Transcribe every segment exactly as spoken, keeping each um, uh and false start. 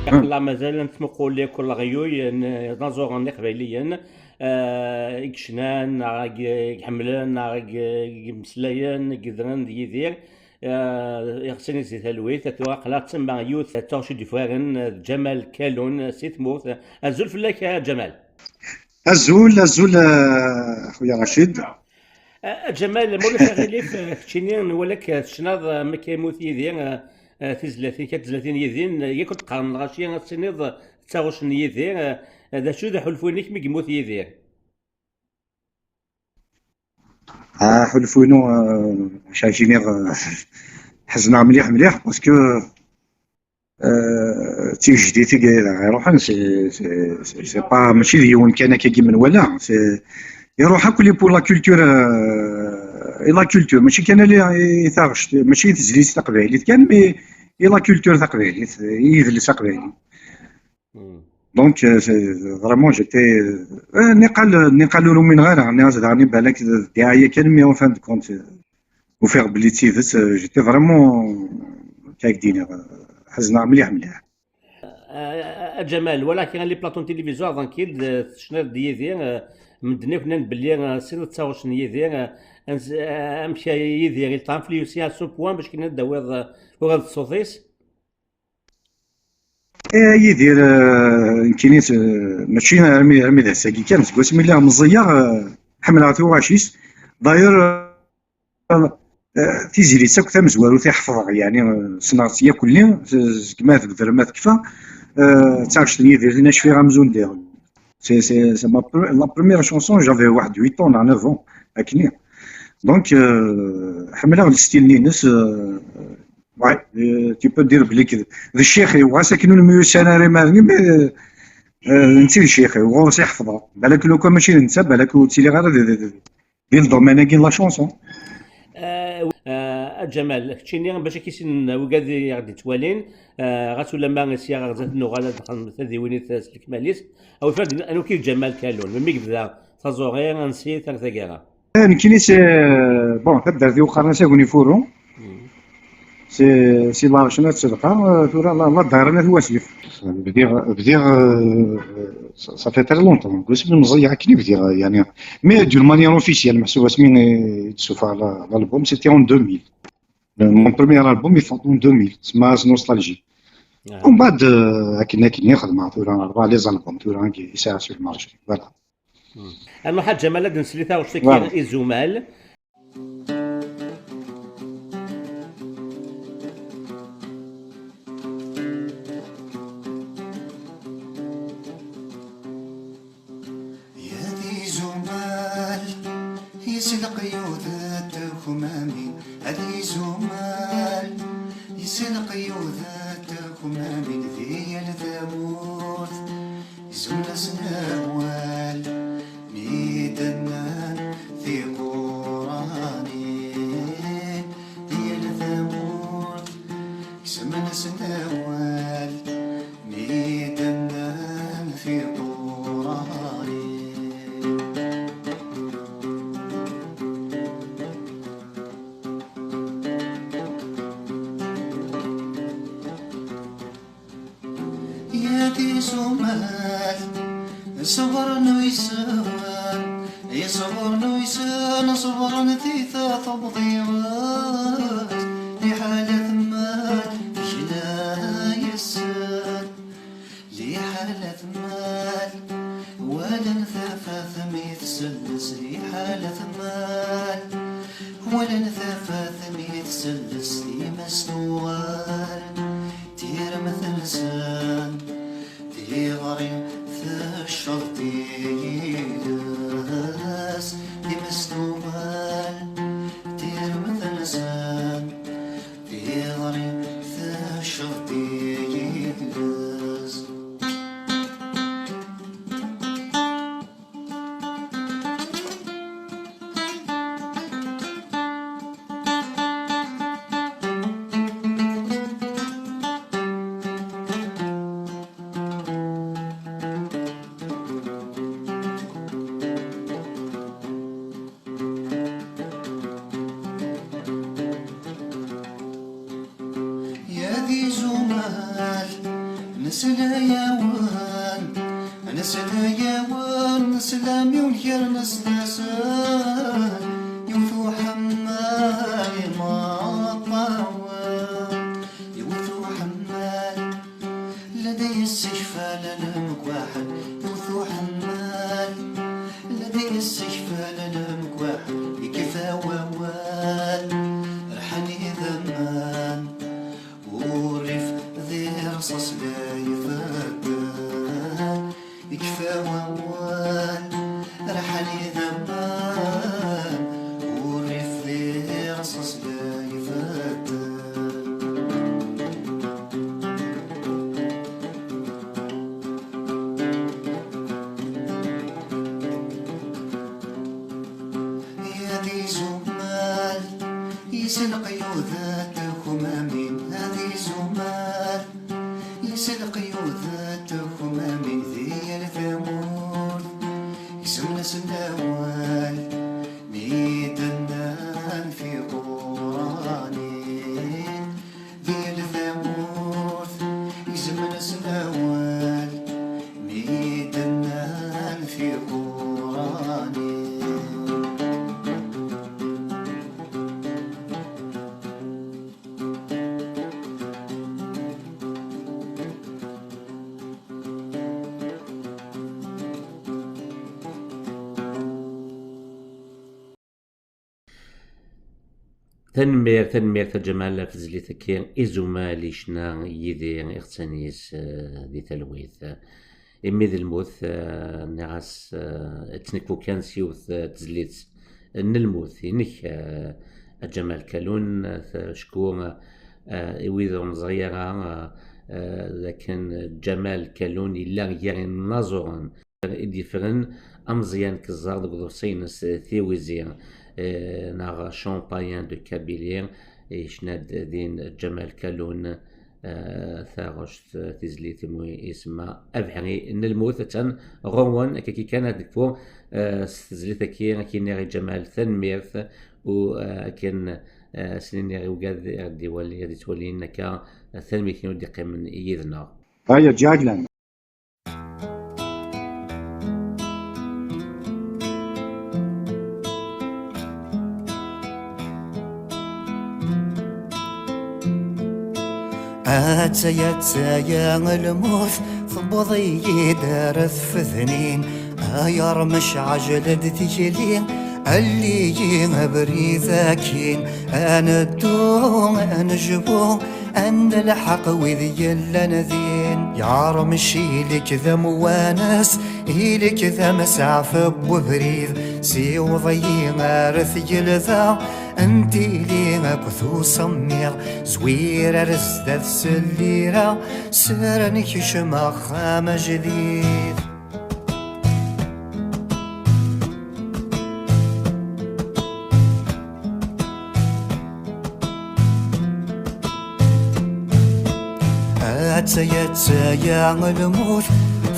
Aql-aɣ mazal nettmuqul yakk leɣyuy n inaẓuren iqbayliyen, eh, i yecnan, neɣ i i iḥemmlen, neɣ i i imeslayen, i yedren d Yidir. Eh, iɣsan i zi talwit, tura aql-aɣ ttemma yiwet d taɣect i d-yufraren, eh, d Ǧamal Kalun, eh, si tmurt. Eh, azul fell-ak, a Ǧamal. Azul, azul, eh, a xuya Racid. A, a Ǧamal, ma ulac aɣilif, eh, keččini nwala-k, eh, tecnaḍ, eh, mi akka yemmut Yidir, eh, eh, tizlatin, kan tizlatin n Yidir, eh, yak ur d-qqaren ɣaci ad tiniḍ, eh, d taɣect n Yidir, eh, eh, d acu d aḥulfu-inek mi yemmut Yidir? Ah, aḥulfu-inu, eh, acu ara k-iniɣ, eh, ḥezneɣ mliḥ, mliḥ, parce que Euh, d tigejdit i iruḥen, c'est, c'est, c'est, c'est pas, mačči d yiwen kan akka i menwala. C'est, iruḥ akk li pour la culture, euh, et la culture, mačči kan li, i taɣect, mačči i tezlit taqbaylit kan, mais i la culture taqbaylit, i yidles aqbayli. Hmm. Donc, euh, c'est, vraiment, j'étais, euh, euh, niqal, niqal ur umineɣ ara, nniɣ-as daɣen i balak d ddiɛaya kan, mais en fin de compte, euh, ufiɣ belli d tidet, euh, j'étais vraiment, akka i k-d-iniɣ, euh, ḥezneɣ mliḥ, mliḥ. A, a, a Ǧamal, walaɣ-k ɣer les plateaux n tiliviẓyu, donc-id, euh, tecniḍ-d Yidir, euh, medden akk nnan belli, euh, tessneḍ taɣect n Yidir, euh, anz-, euh, amek Yidir, il t'a influencé à ce point bac akken ad d-tawiḍ, euh, uɣad d ṣṣut-is? Eh, Yidir, eh, nekkini, eh, mačči armi, armi d ass-agi kan, seg wasmi lliɣ meẓẓiyeɣ, eh, ḥemmleɣ tuɣac-is. D'ailleurs, eh, eh, tizlit akk tamezwarut i ḥefḍeɣ, yeɛni, eh, ssneɣ-tt yakk-nni, s-, seg ma tebder ma tekfa, eh, d taɣect n Yidir, tin acfiɣ amzun diɣen. C'est, c'est, c'est ma pre-, la première chanson, j'avais واحد huit ans, neuf ans, akkenni. Donc, euh, ḥemmleɣ le style-nni-ines, euh, ouais, euh, tu peux dire belli d, d ccix-iw, ɣas akken ur myussan ara imir-nni, mais, euh, euh, netta d ccix-iw, ɣur-s i ḥefḍeɣ. Balak lukan mačči d netta, balak ur ttiliɣ ara di, di, di, di le domaine-agi n la chanson. Euh, euh, a Ǧamal, keččini bac ad k-issinen wigad i aɣ-d-ittwalin, euh, ɣas ulamma sya ɣer zdat nuɣal ad nexdem tadiwinit s lekmal-is, a wi fad anwa-k i Ǧamal Kalun, melmi yebda taẓuri, ansi-t ar taggara? Eh, nekkini si, bon, taddart-iw qqaren-as Agnifuru. Si, si Larcna d Tedqa, eh, tura la, la Dara n At Wasif. Bdiɣ, bdiɣ, eh, ça, ça fait très longtemps. Deg wasmi meẓẓiyeɣ akken i bdiɣ, eh, yani, mais d'une manière officielle, meḥsub asmi i d-sufeɣ la, l'album, c'était en deux mille. Le, mon premier album, il sort en deux mille, semma-as Nostalgie. Ah. Umbeɛd, eh, akken, akken i xedmeɣ tura rebɛa les albums, tura i sɛiɣ sur le marché. Voilà. Hmm. Ad nruḥ a Ǧamal ad nsel i taɣect-agi, voilà, izumal. Yat izumal, is leqyud n tekmamin, at izumal, is leqyud n tekmamin di yal tamurt. Izun-asen awal mi d-nnan tiquranin di yal tamurt. Izun-asen awal mi d-nnan tiquranin. Yat izumal, ṣebren uysen, iṣebren uysen, ṣebren tiyita tebḍiɣet, liḥala temmal tejla yes-sen, liḥala temmal, walan tafat mi tselles, liḥala temmal, walan tafat mi tselles, timas tuɣal, tirmt-nsen, tiɣri tecceḍ tilas, times tuɣal, tirmt-nsen. Nesla-yawen, nesla-yawen, neslam yunker nesdasen, yiwet uḥemmal imeṭṭawen, yiwet uḥemmal, la d yessekfal lemkwaḥel, yiwet uḥemmal, la d yessekfal lemkwaḥel, yekfa wawal, rḥan idammen. Urrif di rṣas la ifadden, ikfa wawal, rḥan idammen. Urrif di rṣas la ifadden. Ad izumal, is leqyud ad tuḥmamin, ad izumal, is leqyud ad tuḥmamin di yal tamurt, isem-nsen awal, mi d-nnan fi quranin. Di yal tamurt, izem-nsen awal, mi d-nnan tiquranin. Tanemmirt, tanemmirt a Ǧamal ɣef tezlit-agi, izumal icna yid-i iɣsan-is, eh, di talwit. Imi d lmut, eh, nniɣ-as, eh, ttnekku kan s yiwet, eh, tezlit n lmut, inek, eh, a Ǧamal Kalun, eh, acku, eh, i wid ur neẓri ara, eh, eh, d akken Ǧamal Kalun yella gar inaẓuren i d-yeffren ameẓyan Keẓẓar deg uḍebsi-ines Tiwizi, eh, neɣ Chant païen de Kabylie, yecna-d din Ǧamal Kalun, eh, taɣect, eh, tizlit imi isemma Abeḥri n lmut. Attan ɣur-wen, akka kan ad nekfu, eh, s tezlit-agi, akken i Ǧamal, tanemmirt, u, eh, akken, eh, s-nini i wigad i ɣ-d-iwali, ad ittwalin akka, eh, tanemmirt-inu d-iqqimen yid-neɣ. Aya ǧaglan. Attaya, attaya lmut, tewweḍ-iyi-d ar tfednin. Ay armec, ɛjel-d tikli, alli-yi abrid akkin. Ad neddu, ad nejbu, ad nelḥeq wid yellan din. Yarmec, ili-k d amwanes, ili-k d amsaɛef n webrid. Siweḍ-iyi ar tgelda n tili akked usemmiḍ. Zwir ar zdat s llira, seren kecm axxam ajdid. Attaya, attaya lmut,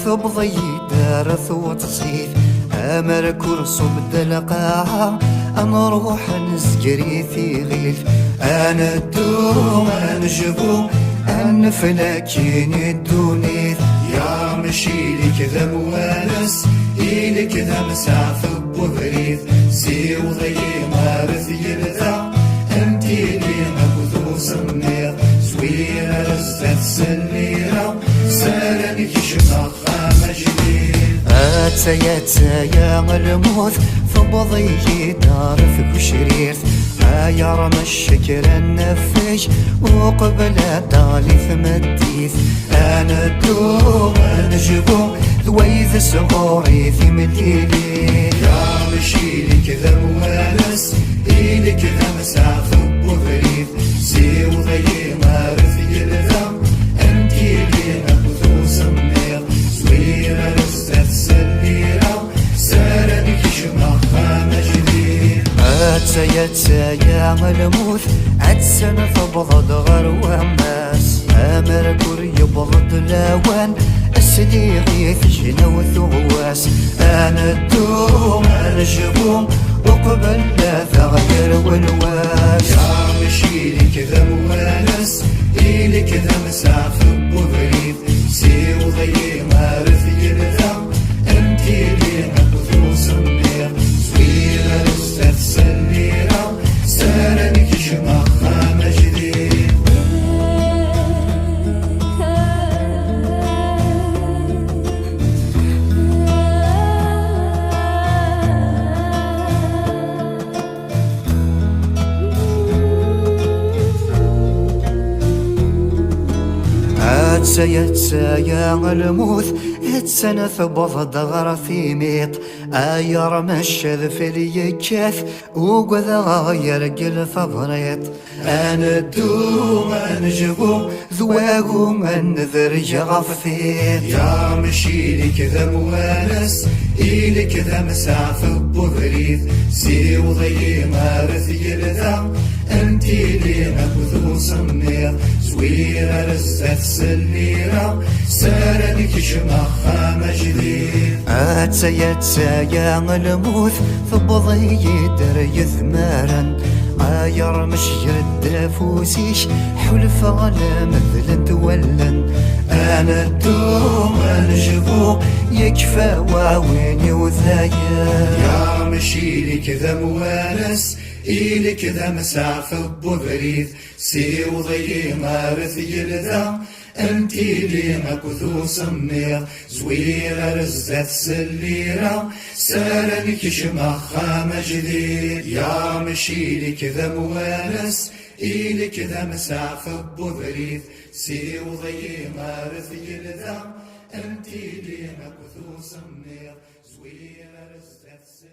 tewweḍ-iyi-d ar tweṭzit. Amerkur ṣub-d lqaɛa, ad nruḥ ad nezger i tiɣilt. Ad neddu, ad nejbu, ad nefla akkin i ddunit. Yarmec, ili-k d amwanes, ili-k d amsaɛef n webrid. Siweḍ-iyi ar tgelda n tili akked usemmiḍ. Zwir ar zdat s llira, seren kecm axxam ajdid. Attaya, attaya lmut, tewweḍ-iyi-d ar tgecrirt. Ay armec, kra n afeg uqbel ad d-teɣli tmeddit. Ad neddu, ad nejbu, d way d sɣur i timlilit. Yarmec, ili-k d amwanes, ili-k d amsaɛef n webrid. Siweḍ-iyi ar tgelda n tili akked usemmiḍ. Zwir ar zdat s llira, seren kecm axxam ajdid. Attaya, attaya lmut, attan tewweḍ-d ɣer wammas. Amerkur yewweḍ-d lawan, sliɣ i tegnawt uɣwas. Ad neddu, ad nejbu, uqbel ad aɣ-yerwel wass. Yarmec, ili-k d amwanes, ili-k d amsaɛef n webrid. Si Yettaya lmut, attan tewweḍ-d ɣer timiṭ. Ay armec adfel yekkat, ugadeɣ yergel tabriṭ. Ad neddu ad nejbu, d wagu ad nedreg ɣef tiṭ. Ya mec, ili-k d amwanes, ili-k d amsaɛef n ubrid. Siweḍ-iyi ar tgelda, n tili akked usemmiḍ. Zwir ar zdat s llira, s ara nekcem axxam ajdid. Attaya, attaya lmut, tewweḍ-iyi-d ar yedmaren. Ay armec, ger-d afus-ik, ḥulfaɣ la medlent wallen. Ad neddu ad nejbu, yekfa waɛwin-iw dayen. Ya mec, ili-k d amwanes, ili-k d amsaɛef n ubrid. Siweḍ-iyi ar tgelda, n tili akked usemmiḍ. Zwir ar zdat s llira, s ara nekcem axxam ajdid. Ya mec, ili-k d amwanes, ili-k d amsaɛef n ubrid. Siweḍ-iyi ar tgelda, n tili akked usemmiḍ. Zwir ar zdat s